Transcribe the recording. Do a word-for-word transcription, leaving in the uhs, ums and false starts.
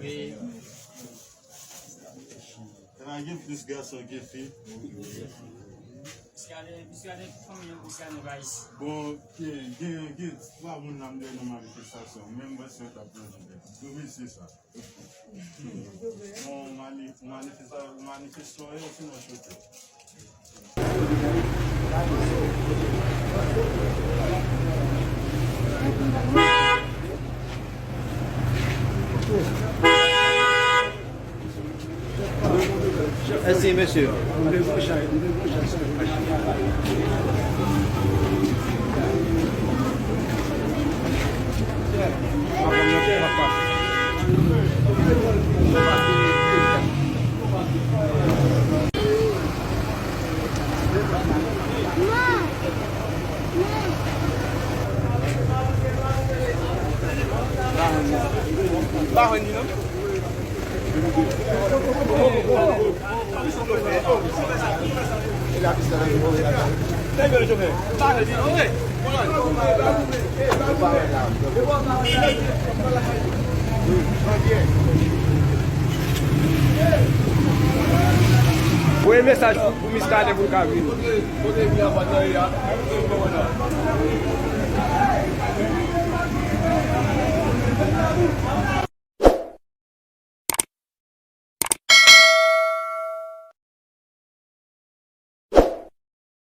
Wi. Nan gen plis gason ke fi. Piskade, piskade fanmi an, piskade pa isi. Bon, gen, gen, gen twa moun nan dèyè nan manifestasyon. Menm mwen se yon t ap plonje tèt. Wi, se sa. Bon, mani-, manifesta-, manifestasyon, sinon choke. Mèsi, mesye. Voye mesaj pou, pou Miskaden pou l ka vini.